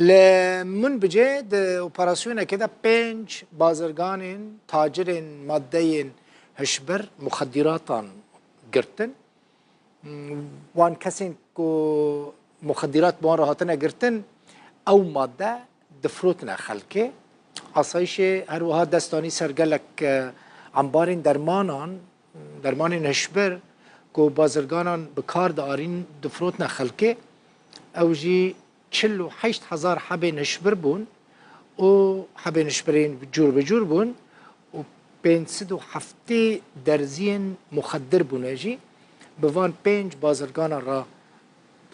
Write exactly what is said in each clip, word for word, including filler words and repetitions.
Li Munbicê di operasyonekê de pênc bazirganên tacirên maddeyên hişbir, muxedîratan girtin. Wan kesên ku muxedîrat bi wan re hatine girtin, ew madde difirotine xelkê. Asayîşê her wiha dest danî ser gelek, e, embarên dermanan, dermanên hişbir ku bazirganan bi kar diarîn, difirotine xelkê. Ew jî çil û heşt hezar hebên hişbir bûn û hebên hişbirên cûr bi cûr bûn û pênc sed û heftê derziyên muxedir bûne jî bi van pênc bazirgana re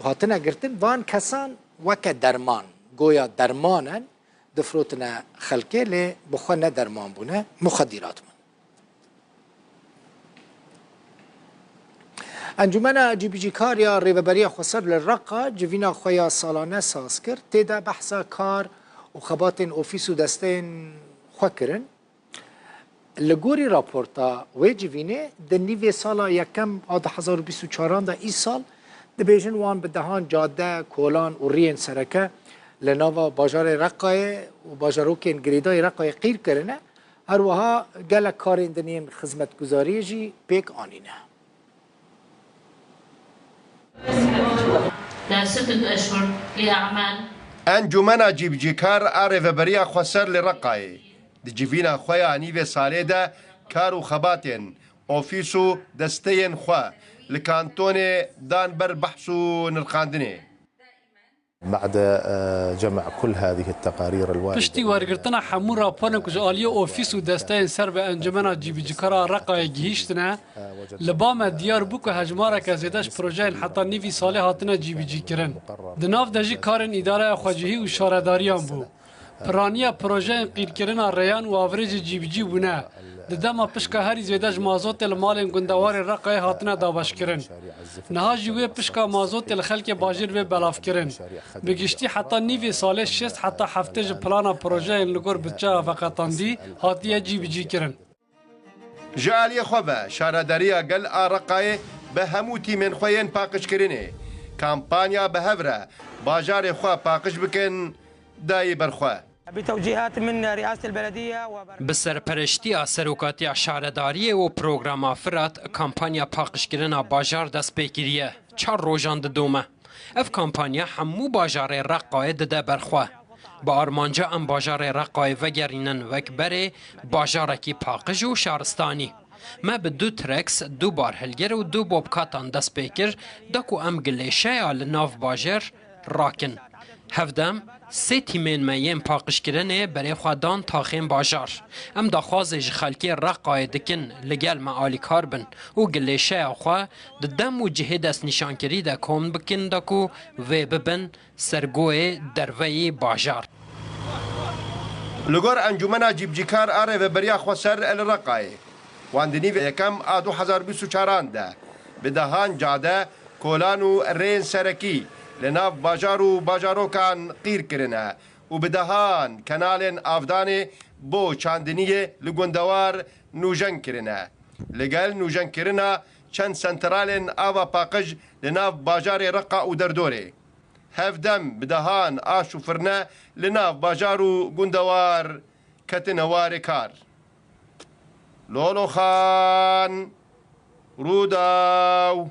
hatine girtin. Van kesan weke derman, goya derman in, difirotine xelkê, lê bi xwe ne derman bûne, muxedîrat bûn. Encûmena Cîbicîkar ya Rêveberiya Xweser li Reqa civîna xwe ya salane saz kir. Tê de behsa kar û xebatên ofîs û desteyên xwe kirin. Li gorî raporta wê civînê, di nîvê sala yekem a du hezar û bîst û çaran de îsal dibêjin wan bi dehan cade, kolan û riyên sereke li nava bajarê Reqayê û bajarokên girêdayî Reqayê qîr kirine. Her wiha gelek karên din yên xizmetguzariyê jî pêk anîne. لها ستة أشهر، لها أعمال. Encûmena Cîbicîkar a Rêveberiya Xweser li Reqayê di civîna xwe ya nîvê salê de kar û xebatên ofîs û desteyên xwe li kantonê dan ber behs û nirxandinê. بعد، آه، جمع كل هذه التقارير الواردة Piştî wergirtina hemû raporên ku ji aliyê ofîs û desteyên ser bi Encûmena Cîbicîkar a Reqayê gihîştine, li ba me diyar bû ku hejmareke zêde ji projeyên heta nîvî salê hatine cîbicîkirin. Di nav de jî karên îdareya xwecihî û şaredariyan bû. Piraniya projeyên qîrkirina rêyan û avirêjê cîbicî bûne. Di dema pişka herî zêde ji mazotê li malên gundewarê Reqayê hatine dabeşkirin. Niha jî wê pişka mazotê li xelkê bajêr bê belavkirin. Bi giştî heta nîvê salê şêst heta heftê ji plana projeyên li gor budçeya veqetandî hatiye cîbicîkirin. Ji aliyê xwe ve, Şaredariya Gel a Reqayê bi hemû tîmên xwe yên paqijkirinê kampanya bi hev re bajarê xwe paqij bikin, dayî ber xwe. بتوجيهات من رئاسة البلدية وبر- Bi serpereştiya Serokatiya Şaredariyê û Programa Firat, kampanya paqijkirina bajar dest pê kiriye. Çar rojan didome. Ev kampanya hemû bajarê Reqayê dide ber xwe. Bi armanca em bajarê Reqayê vegerînin wek berê bajarekî paqij û şaristanî. Me bi du treks, du barhilgir û du bobkatan dest pê kir, da ku em gilêşeya li nav bajêr rakin. Hevdem, sê tîmên me yên paqijkirinê berê xwe dan taxên bajar. Em daxwazê ji xelkê Reqayê dikin li gel me alîkar bin û gilêşeya xwe di dem û cihê destnîşankirî de kom bikin da ku vê bibin sergoyê derveyî bajar. Li gor Encûmena Cîbicîkar a Rêveberiya Xweser li Reqayê, wan di nîvê yekem a du hezar bîst û çaran de bi dehan cade, kolan û rêyên serekî li nav bajar û bajarokan qîr kirine û bi dehan kenalên avdanê bo çandiniyê li gundewar nûjen kirine. Li gel nûjenkirina çend sentralên ava paqij li nav bajarê Reqa û derdorê, hevdem bi dehan aş û firne li nav bajar û gundewar ketine warê kar. Lolo Xan, Rûdaw.